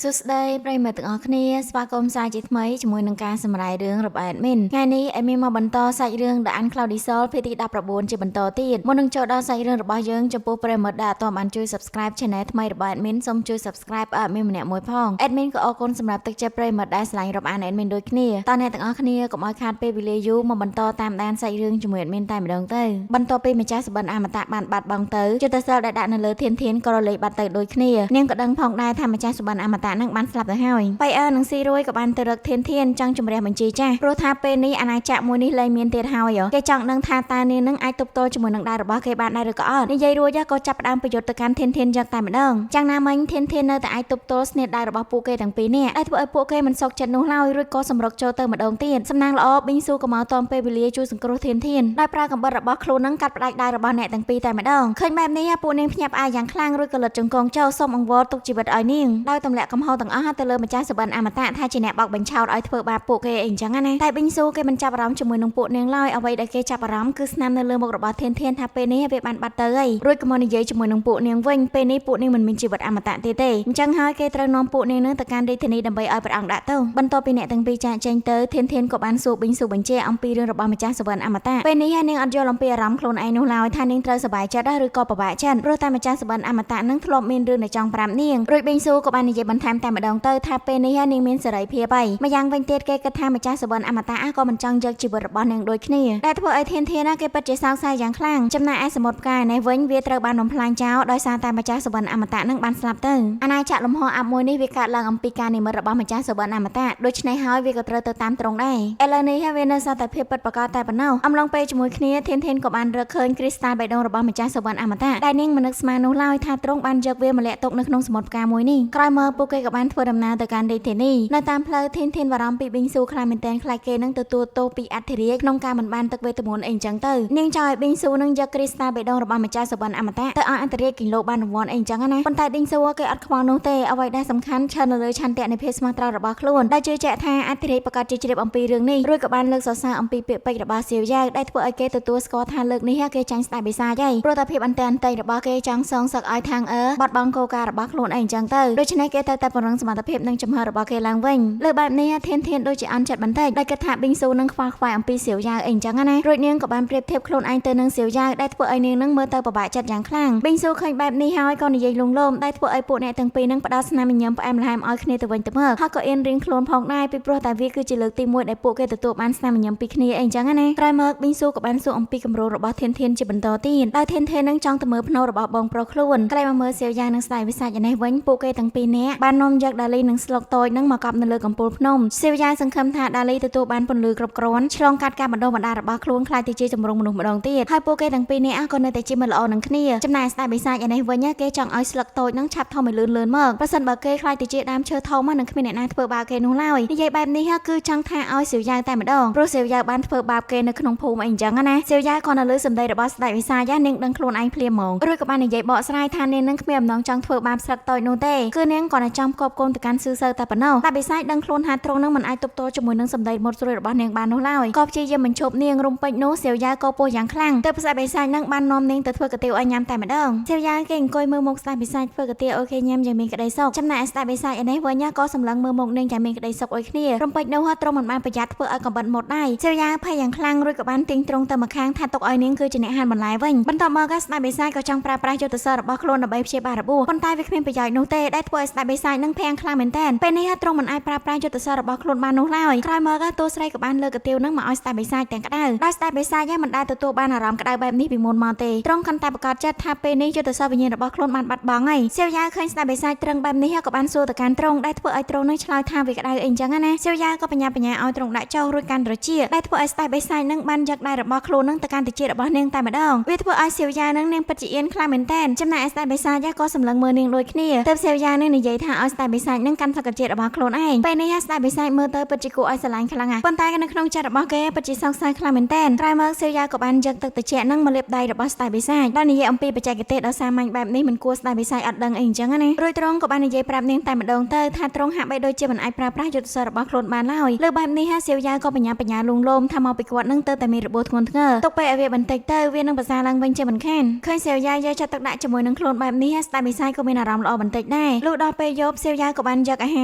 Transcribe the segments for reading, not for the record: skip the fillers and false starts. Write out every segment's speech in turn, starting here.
សួស្តីប្រិយមិត្តទាំងអស់គ្នាស្វាគមន៍សាជាថ្មីជាមួយនឹងការសម្រាយរឿងរបស់ admin ថ្ងៃនេះ admin មកបន្តសាច់រឿង The Uncloudy Soul ភាគទី19ជាបន្តទៀតមុននឹងចូលដល់សាច់រឿងរបស់យើងចំពោះប្រិយមិត្តដែលអត់ទាន់បានជួយ subscribe channel ថ្មីរបស់ admin សូមជួយ subscribe ឲ្យ admin ម្នាក់មួយផង admin ក៏អរគុណសម្រាប់ទឹកចិត្តប្រិយមិត្តដែលស្រឡាញ់រាប់អាន admin ដូចគ្នាតើអ្នកទាំងអស់គ្នាកុំឲ្យខាតពេលវេលាយូរមកបន្តតាមដានសាច់រឿងជាមួយ admin តែម្ដងទៅបន្ទាប់ពីម្ចាស់សបិនអមតៈបានបាត់បង់ទៅយុទ្ធសិលដែលដាក់នៅលើធានធានក៏រលាយបាត់ទៅដូចគ្នានាងក៏ដឹងផងដែរថាម្ចាស់សបិនអមតៈនឹងបានស្លាប់ទៅហើយបៃអើនិងស៊ីរួយក៏បានទៅរកធានធានចង់ជំរះបញ្ជីចាស់ព្រោះថាពេលនេះអាណាចក្រមួយនេះលែងមានទៀតហើយគេចង់ដឹងថាតើនាងនឹងអាចទប់ទល់ជាមួយនឹងដៃរបស់គេបានដែរឬក៏អត់និយាយរួចក៏ចាប់ផ្ដើមប្រយុទ្ធទៅកាន់ធានធានយ៉ាងតែម្ដងចាំងណាមិញធានធាននៅតែអាចទប់ទល់ស្នៀតដៃរបស់ពួកគេទាំងពីរនាក់ដែលធ្វើឲ្យពួកគេមិនសុខចិត្តនោះឡើយរួចក៏សម្រុកចូលទៅម្ដងទៀតសំណាងល្អប៊ីងស៊ូក៏មកតមពេលវេលាជួយសង្គ្រោះធានធានដោយប្រើកំបិតរបស់ខ្លួននឹងកាត់ផ្ដាច់ដៃរបស់អ្នកទាំងពីរតែម្ដងឃើញបែបនេះពួកនាងភ្ញាក់ផ្អើលយ៉ាងខ្លាំងរួចក៏លិតចង្គង់ចូលសូមអង្វរទុកជីវិតឲ្យនាងដោយទម្លាក់កំហុសទាំងអស់ទៅលើម្ចាស់សបិនអមតៈថាជាអ្នកបោកបញ្ឆោតឲ្យធ្វើបាបពួកគេអីចឹងណាតែប៊ីងស៊ូគេមិនចាប់អារម្មណ៍ជាមួយនឹងពួកនាងឡើយអ្វីដែលគេចាប់អារម្មណ៍គឺស្នាមនៅលើមុខរបស់ធានធានថាពេលនេះវាបានបាត់ទៅហើយរួចក៏មកនិយាយជាមួយនឹងពួកនាងវិញពេលនេះពួកនាងមិនមានជីវិតអមតៈទៀតទេអញ្ចឹងហើយគេត្រូវនាំពួកនាងនឹងទៅកាន់រាជធានីដើម្បីឲ្យព្រះអង្គដាក់ទោសបន្ទាប់ពីអ្នកទាំងពីរចាកចេញទៅធានធានក៏បានសួរប៊ីងស៊ូបញ្ជាអំពីរឿងរបស់ម្ចាស់សវណ្ណអមតៈពេលនេះនាងអត់យល់អំពីអារម្មណ៍ខ្លួនឯងនោះឡើយថានាងត្រូវសប្បាយចិត្តឬក៏ពិបាកចិត្តព្រោះតែម្ចាស់សវណ្ណអមតៈនឹងធ្លាប់មានរឿងដែលចង់ប្រាប់នាងរួចប៊ីងស៊ូក៏បាននិយាយបន្ថែមតែម្ដងទៅថាពេលនេះនាងមានសេរីភាពហើយម្យ៉ាងវិញទៀតគេគិតថាម្ចាស់សវណ្ណអមតៈក៏មិនចង់យកជីវិតរបស់នាងដូចគ្នាដែលធ្វើឲ្យធានធានគេពិតជាសោកសៅយ៉ាងខ្លាំងចំណែកឯសមុទ្រផ្កាយនេះវិញវាត្រូវបានបំផ្លាញចោលដោយសារតែម្ចាស់សវណ្ណអមតៈនឹងបានស្លាប់ទៅអាណាចក្រលំហអាប់មួយនេះវាកើតឡើងអំពីការនិមិត្តរបស់ម្ចាស់សវណ្ណអមតៈដូច្នេះហើយវាក៏ត្រូវទៅតាមត្រង់ដែរឥឡូវនេះវានៅសល់តែភាពពិតប្រាកដតែប៉ុណ្ណោះអំឡុងពេលជាមួយគ្នាធានធានក៏បានរកឃើញគ្រីស្តាល់បេះដូងរបស់ម្ចាស់សវណ្ណអមតៈដែលនាងមិននឹកស្មាននោះឡើយថាទ្រង់បានយកវាមកលាក់ទុកនៅក្នុងសមុទ្រផ្កាមួយនេះក្រោយមកពួកគេក៏បានធ្វើដំណើរទៅកាន់រាជធានីនៅតាមផ្លូវធានធានបារម្ភពីប៊ីងស៊ូខ្លាំងមែនទែនខ្លាចគេនឹងទទួលទោសពីអធិរាជក្នុងការមិនបានទឹកវេទមន្តអីចឹងទៅនាងចង់ឲ្យប៊ីងស៊ូនឹងយកគ្រីស្តាល់បេះដូងរបស់ម្ចាស់សវណ្ណអមតៈទៅឲ្យអន្តរាជគីឡូបានរង្វាន់អីចឹងណាប៉ុន្តែឌីងស៊ូគេអត់ខ្វល់នោះទេអ្វីដែលសំខាន់ឈរនៅលើឆន្ទៈនៃភាពស្មោះត្រង់របស់ខ្លួនដែលជឿជាក់ថាអធិរាជប្រកាសជាជ្រាបអំពីរឿងនេះរួចក៏បានលើកសរសើរអំពីពាក្យពេចន៍របស់សៀវយ៉ាវដែលធ្វើឲ្យគេទទួលស្គាល់ថាលើកនេះគេចាញ់ស្ដាយបិសាចហើយព្រោះតែភាពអន្តែអន្តែរបស់គេចង់សងសឹកឲ្យខាងអឺបាត់បង់គោលការណ៍របស់ខ្លួនឯងចឹងទៅដូច្នេះគេត្រូវតែពង្រឹងសមត្ថភាពនិងចំហរបស់គេឡើងវិញលើបែបនេះធានធានដូចជាអន់ចិត្តបន្តិចដោយគិតថាប៊ីងស៊ូនឹងខ្វល់ខ្វាយអំពីសៀវយ៉ាវអីចឹងណារួចនាងក៏បានប្រៀបធៀបខ្លួនឯងទៅនឹងសៀវយ៉ាវដែលធ្វើឲ្យនាងនឹងមើលទៅពិបាកចិត្តយ៉ាងខ្លាំងប៊ីងស៊ូឃើញបែបនេះហើយក៏និយាយលួងលោមដែលធ្វើឲ្យពួកអ្នកទាំងពីរនឹងផ្ដល់ស្នាមញញឹមផ្អែមល្ហែមឲ្យគ្នាទៅវិញទៅមកហើយក៏អៀនរៀងខ្លួនផងដែរពីព្រោះតែវាគឺជាលើកទី1ដែលពួកគេទទួលបានស្នាមញញឹមពីគ្នាអីចឹងណាក្រោយមកប៊ីងស៊ូក៏បានសួរអំពីគម្រោងរបស់ធានធានជាបន្តទៀតដោយធានធាននឹងចង់ទៅមើលភ្នូរបស់បងប្រុសខ្លួនក្រែមកមើលសៀវយ៉ានឹងស្ដាយវិសាចនេះវិញពួកគេទាំងពីរនាក់បាននាំយកដាលីនិងស្លុកតូចនឹងមកកប់នៅលើកំពូលភ្នំសៀវយ៉ាសង្ឃឹមថាដាលីទទួលបានពន្លឺគ្រប់គ្រាន់ឆ្លងកាត់ការបណ្ដុះបណ្ដាលរបស់ខ្លួនក្លាយទៅជាចម្រុងមនុស្សម្ដងទៀតហើយពួកគេទាំងពីរនាក់ក៏នៅតែជាមិត្តល្អនឹងគ្នាចំណែកស្ដាយបិសាចឯនេះវិញគេចង់ឲ្យស្លឹកតូចនឹងឆាប់ធំឲ្យលឿនលឿនមកប្រសិនបើគេក្លាយទៅជាដើមឈើធំនឹងគ្មានអ្នកណាធ្វើបាបគេនោះឡើយនិយាយបែបនេះគឺចង់ថាឲ្យសៀវយ៉ាតែម្ដងព្រោះសៀវយ៉ាបានធ្វើបាបគេនៅក្នុងភូមិអីចឹងណាសៀវយ៉ាក៏នៅលើសម្ដីរបស់ស្ដេចវិសាចនាងដឹងខ្លួនឯងភ្លាមហ្មងរួចក៏បាននិយាយបកស្រាយថានាងនឹងគ្មានអំណងចង់ធ្វើបាបស្លឹកតូចនោះទេគឺនាងក៏តែចង់ផ្គប់កូនទៅកាន់ស៊ឺសើតែប៉ុណ្ណោះតែបិសាចដឹងខ្លួនថាទ្រង់នឹងមិនអាចទប់ទល់ជាមួយនឹងសម្ដីមុតស្រួយរបស់នាងបាននោះឡើយក៏ព្យាយាមបញ្ឈប់នាងរំពេចនោះសៀវយ៉ាក៏ពោះយ៉ាងខ្លាំងទើបស្ដេចបិសាចនឹងបាននាំនាងទៅធ្វើកាទៀវឲ្យញ៉ាំតែម្ដងសៀវយ៉ាគេអង្គុយមើលមុខស្ដេចបិសាចធ្វើកាទៀវឲ្យគេញ៉ាំយ៉ាងមានក្តីសុខចំណែកស្ដេចបិសាចឯនេះវិញក៏សម្លឹងមើលមុខនាងយ៉ាងមានក្តីសុខអុយគ្នារំពេចនោះទ្រង់មិនបានប្រយ័ត្នធ្វើឲ្យកំបិតមុតដែរសៀវយ៉ាភ័យយ៉ាងខ្លាំងរួចក៏បានទាញទ្រង់ទៅម្ខាងថាទុកឲ្យនាងគឺជាអ្នកហានបន្លែវិញបន្ទាប់មកស្ដេចបិសាចក៏ចង់ប្រើប្រាស់យុទ្ធសាស្ត្ររបស់ខ្លួនដើម្បីព្យាបាលរបួសប៉ុន្តែវាគ្មានប្រយោជន៍នោះទេដែលធ្វើឲ្យស្ដេចបិសាចនឹងភាំងខ្លាំងមែនទែនពេលនេះទ្រង់មិនអាចប្រើប្រាស់យុទ្ធសាស្ត្ររបស់ខ្លួនបាននោះឡើយក្រោយមកតួស្រីក៏បានលើកកាទៀវនឹងមកឲ្យស្ដេចបិសាចទាំងក្តៅដោយស្ដេចបិសាចមិនដែលទទួលបានអារម្មណ៍ក្តៅបែបនេះពីមុនមកទេទ្រង់កាន់តែប្រកាសចិត្តថាពេលនេះយុទ្ធសាស្ត្រវិញ្ញាណរបស់ខ្លួនបានបាត់បង់ហើយសៀវយ៉ាឃើញស្ដេចបិសាចត្រឹងបែបនេះក៏បានសួរទៅកាន់ទ្រង់ដែលធ្វើឲ្យទ្រង់នឹងឆ្លើយថាវាក្តៅអីចឹងណាសៀវយ៉ាក៏បញ្ញាបញ្ញាឲ្យទ្រង់ដាក់ចោលរួចកាន់ត្រចៀកដែលធ្វើឲ្យស្ដេចបិសាចនឹងបានយកដៃរបស់ខ្លួននឹងទៅកាន់ត្រចៀករបស់នាងតែម្ដងវាធ្វើឲ្យសៀវយ៉ានឹងនាងពិតជាអៀនខ្លាំងមែនទែនចំណែកឯស្ដេចបិសាចក៏សម្លឹងមើលនាងដូចគ្នាទើបសៀវយ៉ានឹងនិយាយថាឲ្យស្ដេចបិសាចនឹងកាន់សក្តិជាតិរបស់ខ្លួនឯងពេលនេះស្ដេចបិសាចមើលទៅពិតជាគួរឲ្យស្រឡាញ់ខ្លាំងណាស់ប៉ុន្តែនៅក្នុងចិត្តរបស់គេពិតជាសង្ស័យខ្លាំងមែនទែនក្រោយមកសៀវយ៉ាក៏បានយកទឹកត្រជាក់នឹងមកលាបដៃរបស់ស្ដេចបិសាចដោយនិយាយអំពីបច្ចេកទេសដ៏សាមញ្ញបែបនេះមិនគួរស្ដេចបិសាចអត់ដឹងអីអញ្ចឹងណារួចត្រង់ក៏បាននិយាយប្រាប់នាងតែម្ដងទៅថាត្រង់ហាក់បីដូចជាមិនអាចប្រើប្រាស់យុទ្ធសាស្ត្ររបស់ខ្លួនបានឡើយលើបែបនេះសៀវយ៉ាក៏បញ្ញាបញ្ញាលួងលោមថាមកពីគាត់នឹងទៅតែមានរបួសធ្ងន់ធ្ងរទុកពេលឲ្យវាបន្តិចទៅវានឹងប្រសើរឡើងវិញជាមិនខានឃើញសៀវយ៉ាយកចិត្តទុកដាក់ជាមួយនឹងខ្លួនបែបនេះស្ដេចបិសាចក៏មានអារម្មណ៍ល្អបន្តិចដែរលុះដល់ពេលយ យប់សៀវយ៉ាក៏បានយកអាហា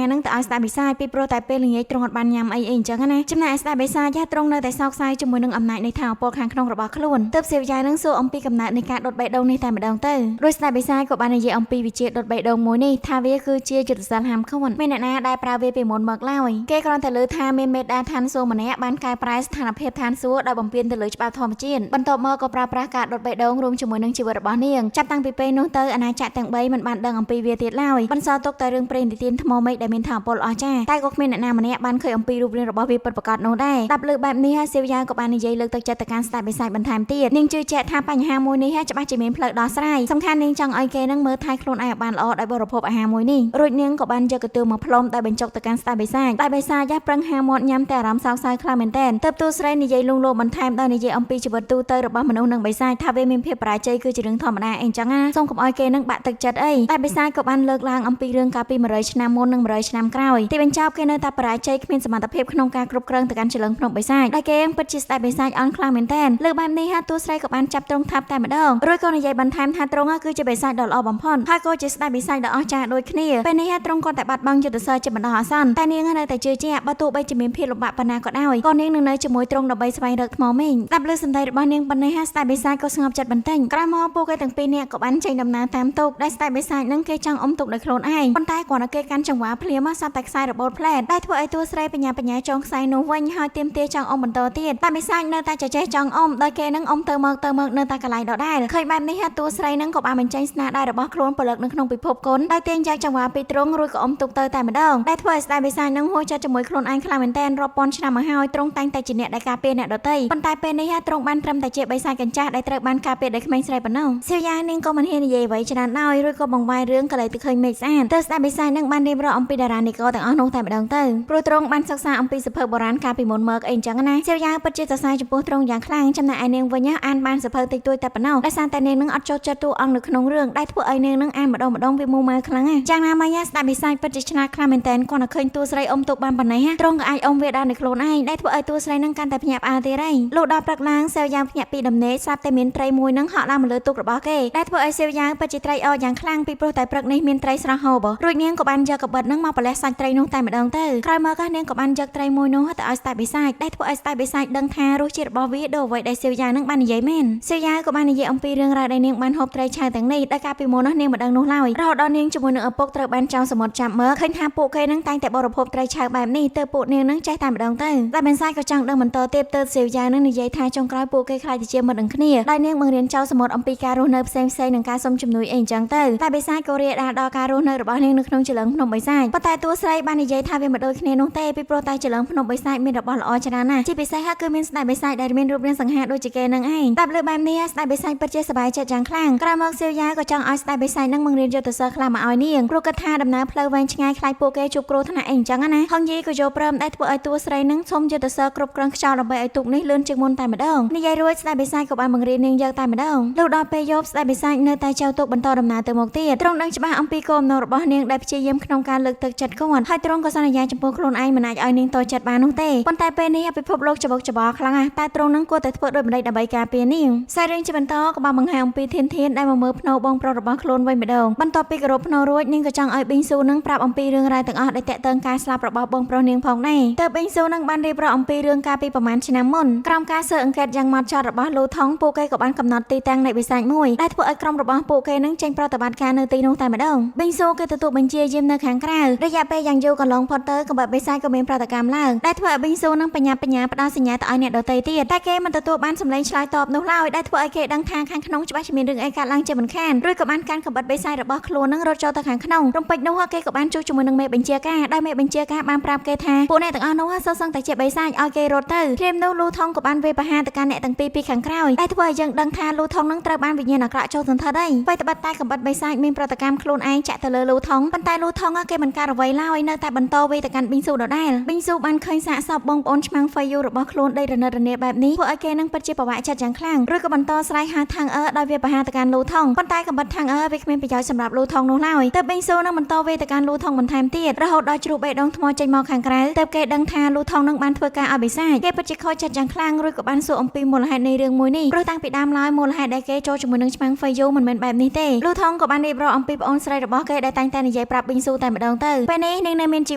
រហ្នឹងទៅឲ្យស្ដេចបិសាចពីព្រោះតែពេលល្ងាចទ្រង់អត់បានញ៉ាំអីអីអញ្ចឹងណាចំណែកឯស្ដេចបិសាចទ្រង់នៅតែសោកសៅជាមួយនឹងអំណាចនៃថាមពលខាងក្នុងរបស់ខ្លួនទើបសៀវយ៉ានឹងសួរអំពីកំណើតនៃការដុតបេះដូងនេះតែម្ដងទៅរួចស្ដេចបិសាចក៏បាននិយាយអំពីវិជាដុតបេះដូងមួយនេះថាវាគឺជាយុទ្ធសាស្ត្រហាមឃាត់មានអ្នកណាដែលប្រើវាពីមុនមកឡើយគេគ្រាន់តែលើថាមានមេដាឋានសួគ៌ម្នាក់បានកែប្រែស្ថានភាពឋានសួគ៌ដោយបំពេញទៅលើច្បាប់ធម្មជាតិបន្ទាប់មកក៏ប្រើប្រាស់ការដុតបេះដូងរួមជាមួយនឹងជីវិតរបស់នាងចាប់តាំងពីពេលនោះទៅអាណាចក្រទាំង3មិនបានដឹងអំពីវាទៀតឡើយបន្សល់ទុកតែរឿងព្រេងនិទានថ្មមេឃដែលមានថាមពលអស្ចារ្យតែក៏គ្មានអ្នកណាម្នាក់បានឃើញអំពីរូបរាងរបស់វាពិតប្រាកដនោះដែរដាប់លើបែបនេះហើយសៀវយ៉ាក៏បាននិយាយលើកទឹកចិត្តទៅកាន់ស្ដេចបិសាចបន្ថែមទៀតនាងជឿជាក់ថាបញ្ហាមួយនេះហើយច្បាស់ជាមានផ្លូវដោះស្រាយសំខាន់នាងចង់ឲ្យគេនឹងមើលថែខ្លួនឯងឲ្យបានល្អដោយបរិភោគអាហារមួយនេះរួចនាងក៏បានយកកន្ទួលមកផ្លុំដោយបញ្ចុកទៅកាន់ស្ដេចបិសាចស្ដេចបិសាចយ៉ាប្រឹងហាមាត់ញ៉ាំតែអារម្មណ៍សោកសៅខ្លាំងមែនទែនទើបទូស្រីនិយាយលួងលោមបន្ថែមដោយនិយាយអំពីជីវិតទូទៅរបស់មនុស្សនិងបិសាចថាវាមានភាពបរាជ័យគឺជារឿងធម្មតាអីចឹងណាសូមកុំឲ្យគេនឹងបាក់ទឹកចិត្តអីតែបិសាចក៏បានលើកឡើងអំពីរឿងកាលពី100ឆ្នាំមុននិង100ឆ្នាំក្រោយទីបញ្ចប់គេនៅតែបរាជ័យគ្មានសមត្ថភាពក្នុងការគ្រប់គ្រងទៅកាន់ច្រឡឹងភ្នំបិសាចដែលគេពិតជាស្ដេចបិសាចអន់ខ្លាំងមែនទែនលើកបែបនេះហាទូស្រីក៏បានចាប់ទ្រង់ថាប់តែម្ដងរួចក៏និយាយបន្ថែមថាទ្រង់គឺជាបិសាចដ៏ល្អបំផុតហើយក៏ជាស្ដេចបិសាចដ៏អស្ចារ្យដូចគ្នាពេលនេះហាទ្រង់គាត់តែបាត់បង់យុទ្ធសាស្ត្រជាបណ្ដោះអាសន្នតែនាងនៅតែជឿជាក់បើទោះបីជាមានភាពលំបាកប៉ុណ្ណាក៏ដោយក៏នាងនឹងនៅជាមួយទ្រង់ដើម្បីស្វែងរកថ្មមេឃស្ដាប់លើសម្ដីរបស់នាងប៉ុណ្ណេះហាស្ដេចបិសាចក៏ស្ងប់ចិត្តបន្តិចក្រោយមកពួកគេទាំងពីរនាក់ក៏បានចេញដំណើរតាមទូកដែលស្ដេចបិសាចនឹងគេចង់អុំទូកដោយខ្លួនឯងប៉ុន្តែគ្រាន់តែគេកាន់ចង្វាភ្លាមសត្វតែខ្សែរបូតផ្លែតដែលធ្វើឲ្យតួស្រីបញ្ញាបញ្ញាចងខ្សែនោះវិញហើយទាមទារចង់អុំបន្តទៀតតែបិសាចនៅតែចចេះចង់អុំដោយគេនឹងអុំទៅមកទៅមកនៅតែកន្លែងដដែលឃើញបែបនេះហាតួស្រីនឹងក៏បានបញ្ចេញស្នាដៃរបស់ខ្លួនពលឹកនៅក្នុងពិភពគុណដោយទាញយកចង្វាពីទ្រង់រួចក៏អុំទូកទៅតែម្ដងដែលធ្វើឲ្យស្ដេចបិសាចនឹងហួសចិត្តជាមួយខ្លួនឯងខ្លាំងមែនទែនរាប់ពាន់ឆ្នាំមកហើយទ្រង់តែងតែជាអ្នកដែលការពារអ្នកដទៃប៉ុន្តែពេលនេះហាទ្រង់បានត្រឹមតែជាបិសាចកញ្ចាស់ដែលត្រូវបានការពារដោយក្មេងស្រីប៉ុណ្ណោះសៀវយ៉ានាងក៏មិនហ៊ាននិយាយអ្វីច្រើនឡើយរួចក៏បង្វែររឿងក៏លេចទៅឃើញមេឃស្អាតទៅស្ដេចបិសាចនឹងបានរៀបរាប់អំពីតារានិករទាំងអស់នោះតែម្ដងទៅព្រោះទ្រង់បានសិក្សាអំពីសភៅបុរាណកាលពីមុនមកអីអញ្ចឹងណាសៀវយ៉ាពិតជាសរសើរចំពោះទ្រង់យ៉ាងខ្លាំងចំណែកឯនាងវិញអានបានសភៅតិចតួចតែប៉ុណ្ណោះដោយសារតែនាងនឹងអត់ចូលចិត្តតួអង្គនៅក្នុងរឿងដែលធ្វើឲ្យនាងនឹងអានម្ដងម្ដងវាមួម៉ៅខ្លាំងណាយ៉ាងណាមិញស្ដេចបិសាចពិតជាឆ្លាតខ្លាំងមែនទែនគាត់នៅឃើញតួស្រីអុំទុកបានប៉ុណ្ណេះទ្រង់ក៏អាចអុំវាដែរនៅខ្លួនឯងដែលធ្វើឲ្យតួស្រីនឹងកាន់តែភ្ញាក់ផ្អើលទៀតហើយលុះដល់ព្រឹកឡើងសៀវយ៉ាភ្ញាក់ពីដំណេកស្រាប់តែមានត្រីមួយនឹងហក់ឡើងមកលើទូករបស់គេដែលធ្វើឲ្យសៀវយ៉ាពិតជាត្រីអរយ៉ាងខ្លាំងពីព្រោះតែព្រឹកនេះមានត្រីស្រស់ហូបរួចនាងក៏បានយកកបិតនឹងមកប្រលេះសាច់ត្រីនោះតែម្ដងទៅក្រោយមកនាងក៏បានយកត្រីមួយនោះទៅឲ្យស្ដេចបិសាចដែលធ្វើឲ្យស្ដេចបិសាចដឹងថារសជាតិរបស់វាដូចអ្វីដែលសៀវយ៉ានឹងបាននិយាយមែនសៀវយ៉ាក៏បាននិយាយអំពីរឿងរ៉ាវដែលនាងបានហូបត្រីឆៅទាំងនេះដែលកាលពីមុននោះនាងមិនដឹងនោះឡើយរហូតដល់នាងជាមួយនឹងឪពុកត្រូវបានចោលសមុទ្រចាប់មើលឃើញថាពួកគេនឹងតែងតែបរិភោគត្រីឆៅបែបនេះទៅពួកនាងនឹងចេះតែម្ដងទៅតែបិសាចក៏ចង់ដឹងបន្តទៀតទៅសៀវយ៉ានឹងនិយាយថាចុងក្រោយពួកគេខ្លាចទៅជាមិត្តនឹងគ្នាដោយនាងបង្រៀនចោលសមុទ្រអំពីការរស់នៅផ្សេងៗនិងការសុំជំនួយអីអញ្ចឹងទៅតែបិសាចក៏រាលដាលដល់ការរស់នៅរបស់នាងនៅក្នុងច្រឡឹងភ្នំបិសាចប៉ុន្តែតួស្រីបាននិយាយថាវាមិនដូចគ្នានោះទេពីព្រោះតែច្រឡឹងភ្នំបិសាចមានរបស់ល្អច្រើនណាស់ជាពិសេសគឺមានស្ដេចបិសាចដែលមានរូបរាងសង្ហាដូចជាគេនឹងឯងតែលើបែបនេះស្ដេចបិសាចពិតជាសប្បាយចិត្តយ៉ាងខ្លាំងក្រោយមកសៀវយ៉ាក៏ចង់ឲ្យស្ដេចបិសាចនឹងបង្រៀនយុទ្ធសាស្ត្រខ្លះមកឲ្យនាងព្រោះគិតថាដំណើរផ្លូវវែងឆ្ងាយខ្លាចពួកគេជួបគ្រោះថ្នាក់អីអញ្ចឹងណាហងយីក៏យល់ព្រមដែលធ្វើឲ្យតួស្រីនឹងសុំយុទ្ធសាស្ត្រគ្រប់គ្រងខ្យល់ដើម្បីឲ្យទូកនេះលឿនជាងមុនតែម្ដងនិយាយរួចស្ដេចបិសាចក៏បានបង្រៀននាងយកតែម្ដងលុះដល់ពេលយប់ស្ដេចបិសាចនៅតែចៅទូកបន្តដំណើរទៅមុខទៀតទ្រង់ដឹងច្បាស់អំពីគោលបំណងរបស់នាងដែលព្យាយាមក្នុងការលើកទឹកចិត្តគាត់ហើយទ្រង់ក៏សន្យាចំពោះខ្លួនឯងមិនអាចឲ្យនាងតចិត្តបាននោះទេប៉ុន្តែពេលនេះពិភពលោកច្បុកច្បល់ខ្លាំងណាស់តែទ្រង់នឹងគួរតែធ្វើដូចម្តេចដើម្បីការពារនាងសាច់រឿងជាបន្តក៏បានបង្ហាញអំពីធានធានដែលមកមើលភ្នោបងប្រុសរបស់ខ្លួនវិញម្ដងបន្ទាប់ពីគោរពភ្នោរួចនាងក៏ចង់ឲ្យប៊ីងស៊ូនឹងប្រាប់អំពីរឿងរ៉ាវទាំងអស់ដែលតាក់ទងការស្លាប់របស់បងប្រុសនាងផងដែរទើបប៊ីងស៊ូនឹងបានរៀបរាប់អំពីរឿងកាលពីប្រហែលឆ្នាំមុនក្រោមការស៊ើបអង្កេតយ៉ាងម៉ត់ចត់របស់លូថងពួកគេក៏បានកំណត់ទីតាំងនៃបិសាចមួយដែលធ្វើឲ្យក្រុមរបស់ពួកគេនឹងចេញប្រតិបត្តិការនៅទីនោះតែម្ដងប៊ីងស៊ូគេទទួលបញ្ជាយាមនៅខាងក្រៅរយៈពេលយ៉ាងយូរកន្លងផុតទៅកំបិតបិសាចក៏មានប្រតិកម្មឡើងដែលធ្វើឲ្យប៊ីងស៊ូនឹងបញ្ញាបញ្ញាផ្ដល់សញ្ញាទៅឲ្យអ្នកដទៃទៀតតែគេមិនទទួលបានសម្លេងឆ្លើយតបនោះឡើយដែលធ្វើឲ្យគេដឹងថាខាងក្នុងច្បាស់ជាមានរឿងអីកើតឡើងជាមិនខានរួចក៏បានកាន់កំបិតបិសាចរបស់ខ្លួននឹងរត់ចូលទៅខាងក្នុងរំពេចនោះគេក៏បានជួបជាមួយនឹងមេបញ្ជាការដែលមេបញ្ជាការបានប្រាប់គេថាពួកអ្នកទាំងអស់នោះសុទ្ធសឹងតែជាបិសាចឲ្យគេរត់ទៅភ្លាមនោះលូថងក៏បានវាយប្រហារទៅកាន់អ្នកទាំងពីរពីខាងក្រោយដែលធ្វើឲ្យយើងដឹងថាលូថងនឹងត្រូវបានវិញ្ញាណអាក្រក់ចូលសន្ធិដ្ឋហើយអ្វីត្បិតតែកំបិតបិសាចមានប្រតិកម្មខ្លួនឯងចាក់ទៅលើលូថងប៉ុន្តែលូថងគេមិនការអ្វីឡើយនៅតែបន្តវាយទៅកាន់ប៊ីងស៊ូដដែលប៊ីងស៊ូបានឃើញសាកសពបងប្អូនឆ្មាំងហ្វៃយូរបស់ខ្លួនដេករណិតរនាបែបនេះធ្វើឲ្យគេនឹងពិតជាពិបាកចិត្តយ៉ាងខ្លាំងរួចក៏បន្តស្រែកហៅថាងអឺដោយវាប្រហារទៅកាន់លូថងប៉ុន្តែកំបិតថាងអឺវាគ្មានប្រយោជន៍សម្រាប់លូថងនោះឡើយទើបប៊ីងស៊ូនឹងបន្តវាយទៅកាន់លូថងបន្ថែមទៀតរហូតដល់ជ្រុះបេះដូងថ្មចេញមកខាងក្រៅទើបគេដឹងថាលូថងនឹងបានធ្វើការឲ្យបិសាចគេពិតជាខូចចិត្តយ៉ាងខ្លាំងរួចក៏បានសួរអំពីមូលហេតុនៃរឿងមួយនេះព្រោះតាំងពីដើមឡើយមូលហេតុដែលគេចូលជាមួយនឹងឆ្មាំងហ្វៃយូមិនមែនបែបនេះទេលូថងក៏បានរៀបរាប់អំពីប្អូនស្រីរបស់គេដែលតែងតែនិ និយាយប្រាប់ប៊ីងស៊ូតែម្ដងទៅពេលនេះនាងនៅមានជី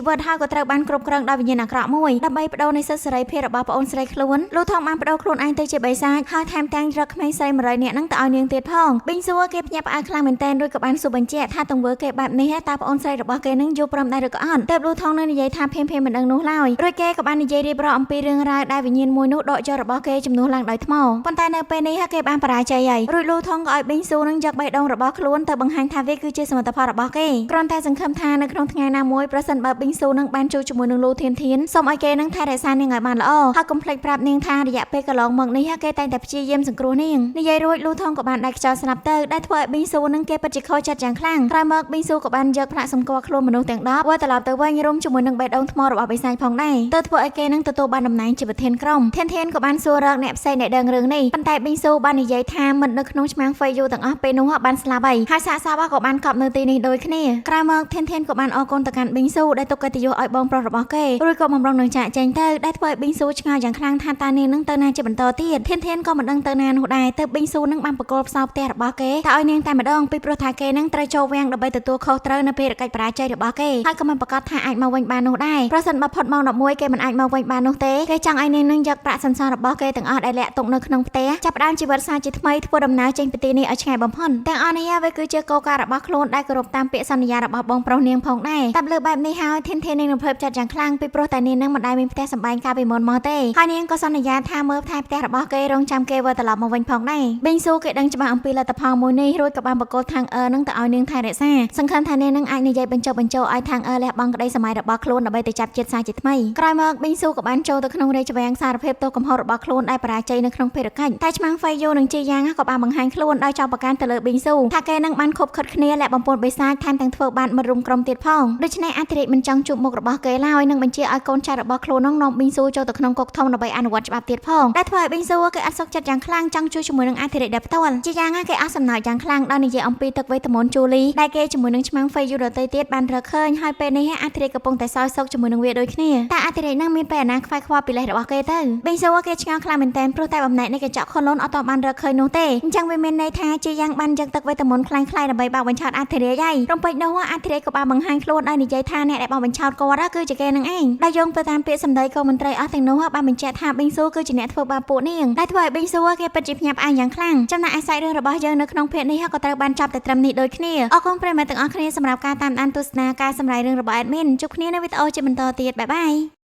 វិតហើយក៏ត្រូវបានគ្រប់គ្រងដោយវិញ្ញាណអាក្រក់មួយដើម្បីបដូរនៃសិទ្ធិសេរីភាពរបស់ប្អូនស្រីខ្លួនលូថងបានបដូរខ្លួនឯងទៅជាបិសាចហើយថែមទាំងរកក្មេងស្រី100នាក់ហ្នឹងទៅឲ្យនាងទៀតផងប៊ីងស៊ូគេភ្ញាក់ផ្អើលខ្លាំងមែនទែនរួចក៏បានសួរបញ្ជាក់ថាទង្វើគេបែបនេះតើប្អូនស្រីរបស់គេនឹងយល់ព្រមដែរឬក៏អត់ទើបលូថងនឹងនិយាយថាភៀមភៀមមិនដឹងនោះឡើយរួចគេក៏បាននិយាយរៀបរាប់អំពីរឿងរ៉ាវដែលវិញ្ញាណមួយនោះដកយករបស់គេជំនួសឡើងដោយថ្មប៉ុន្តែនៅពេលនេះគេបានបរាជ័យហើយរួចលូថងក៏ឲ្យប៊ីងស៊ូនឹងយកបេះដូងរបស់ខ្លួនទៅបង្ហាញថាវាគឺជាសមិទ្ធផលរបស់គេគ្រាន់តែសង្ឃឹមថានៅក្នុងថ្ងៃណាមួយប្រសិនបើប៊ីងស៊ូនឹងបានជួបជាមួយនឹងលូធានធានសូមឲ្យគេនឹងថែរក្សានាងឲ្យបានល្អហើយកុំភ្លេចប្រាប់នាងថារយៈពេលកន្លងមកនេះគេតែងតែព្យាយាមសង្គ្រោះនាងនិយាយរួចលូថងក៏បានដាច់ខ្យល់ស្លាប់ទៅដែលធ្វើឲ្យប៊ីងស៊ូនឹងគេពិតជាខូចចិត្តយ៉ាងខ្លាំងក្រោយមកប៊ីងស៊ូក៏បានយកផ្លាកសម្គាល់ខ្លួនមនុស្សទាំង10វិលត្រឡប់ទៅវិញរួមជាមួយនឹងបេះដូងថ្មរបស់បិសាចផងដែរទៅធ្វើឲ្យគេនឹងទទួលបានតំណែងជាប្រធានក្រុមធានធានក៏បានសួររកអ្នកផ្សេងដែលដឹងរឿងនេះប៉ុន្តែប៊ីងស៊ូបាននិយាយថាមិត្តនៅក្នុងឆ្មាំងហ្វេយូទាំងអស់ពេលនោះបានស្លាប់ហើយហើយសាកសពក៏បានកប់នៅទីនេះដូចគ្នាក្រោយមកធានធានក៏បានអរគុណទៅកាន់ប៊ីងស៊ូដែលទុកកិត្តិយសឲ្យបងប្រុសរបស់គេរួចក៏បំរុងនឹងចាកចេញទៅដែលធ្វើឲ្យប៊ីងស៊ូឆ្ងល់យ៉ាងខ្លាំងថាតានាងនឹងទៅណាជាបន្តទៀតធានធានក៏មិនដឹងទៅណានោះដែរទៅប៊ីងស៊ូនឹងបានបកគលផ្សោផ្ទះរបស់គេតែឲ្យនាងតែម្ដងពីព្រោះថាគេនឹងត្រូវចូលវាំងដើម្បីទទួលខុសត្រូវនៅភារកិច្ចបរាជ័យរបស់គេហើយក៏មិនប្រកាសថាអាចមកវិញបាននោះដែរប្រសិនបើផុតម៉ោង11គេមិនអាចមកវិញបាននោះទេគេចង់ឲ្យនាងនឹងយកប្រាក់សន្សំរបស់គេទាំងអស់ដែលលាក់ទុកនៅក្នុងផ្ទះចាប់ផ្ដើមជីវិតសាជាថ្មីធ្វើដំណើរចេញពីទីនេះឲ្យឆ្ងាយបំផុតទាំងអស់នេះវាគឺជាគោលការណ៍របស់ខ្លួនដែលគោរពតាមពាក្យសន្យារបស់បងប្រុសនាងផងដែរតាមលើបែបនេះហើយធានធាននាងនឹងភើបចិត្តយ៉ាងខ្លាំងពីព្រោះតែនាងនឹងមិនដែលមានផ្ទះសម្បែងកាលពីមុនមកទេហើយនាងក៏សន្យាថាមើលថែផ្ទះរបស់គេរងចាំគេវិលត្រឡប់មកវិញផងដែរប៊ីងស៊ូគេដឹងច្បាស់អំពីលទ្ធផលមួយនេះរួចក៏បានបកគលខាងអឺនឹងទៅឲ្យនាងថែរក្សាសង្ឃឹមថានាងនឹងអាចនិយាយបញ្ចុះបញ្ចូលឲ្យខាងអឺលះបង់ក្តីសម័យរបស់ខ្លួនដើម្បីទៅចាប់ជាតិសាជាថ្មីក្រោយមកប៊ីងស៊ូក៏បានចូលទៅក្នុងរាជវាំងសារភាពទោសកំហុសរបស់ខ្លួនដែលបរាជ័យនៅក្នុងភារកិច្ចតែឆ្មាំងហ្វេយូនិងជាយ៉ាងក៏បានបង្ហាញខ្លួនដោយចោទប្រកាន់ទៅលើប៊ីងស៊ូថាគេនឹងបានខົບខិតគ្នាและបំពន់បិសាចថែមទាំងធ្វើបានមិត្តរួមក្រុមទៀតផងដូច្នេះអធិរាជមិនចង់ជួបមុខរបស់គេឡើយនិងបញ្ជាឲ្យកូនចៅរបស់ខ្លួននឹងនាំប៊ីងស៊ូចូលទៅក្នុងគុកធំដើម្បីអនុវត្តច្បាប់ទៀតផងដែលធ្វើឲ្យប៊ីងស៊ូគេអត់សុខចិត្តយ៉ាងខ្លាំងចង់ជួយជាមួយនឹងអធិរាជដែលផ្ទាល់ជាយ៉ាងណាគេអស់សំណើចយ៉ាងខ្លាំងដោយនិយាយអំពីទឹកវេទមន្តជូលីដែលគេជាមួយនឹងឆ្មាំងហ្វេយូដទៃទៀតបានរកឃើញហើយពេលនេះអធិរាជកំពុងតែសោយសុខជាមួយនឹងវាដូចគ្នាតែអធិរាជនឹងមានពេលអាណាខ្វាយខ្វល់ពីលេសរបស់គេទៅប៊ីងស៊ូគេឆ្ងល់ខ្លាំងមែនទែនព្រោះតែបំណែកនៃកញ្ចក់ខុនលនអត់ទាន់បានរកឃើញនោះទេអញ្ចឹងវាមានន័យថាជាយ៉ាងបានយកទឹកវេទមន្តខ្លាំងៗដើម្បីបោកបញ្ឆោតអធិរាជហើយរំពេចនោះអធិរាជក៏បានបង្ហាញខ្លួនដោយនិយាយថាអ្នកដែលបោកបញ្ឆោតគាត់គឺជាគេនឹងឯងដោយយោងទៅតាមពាក្យសម្ដីក៏មន្ត្រីអស់ទាំងនោះបានបញ្ជាក់ថាប៊ីងស៊ូគឺជាអ្នកធ្វើបាបពួកនាងដែលធ្វើឲ្យប៊ីងស៊ូគេពិតជាភ្ញាក់ផ្អើលយ៉ាងខ្លាំងចំណែកឯសាច់រឿងរបស់យើងនៅក្នុងភាគនេះក៏ត្រូវបានចប់តែត្រឹមនេះដូចគ្នាអរគុណប្រិយមិត្តទាំងអស់គ្នាសម្រាប់ការតាមដានទស្សនាការសម្រាយរឿងរបស់ admin ជួបគ្នានៅវីដេអូជាបន្តទៀត bye bye.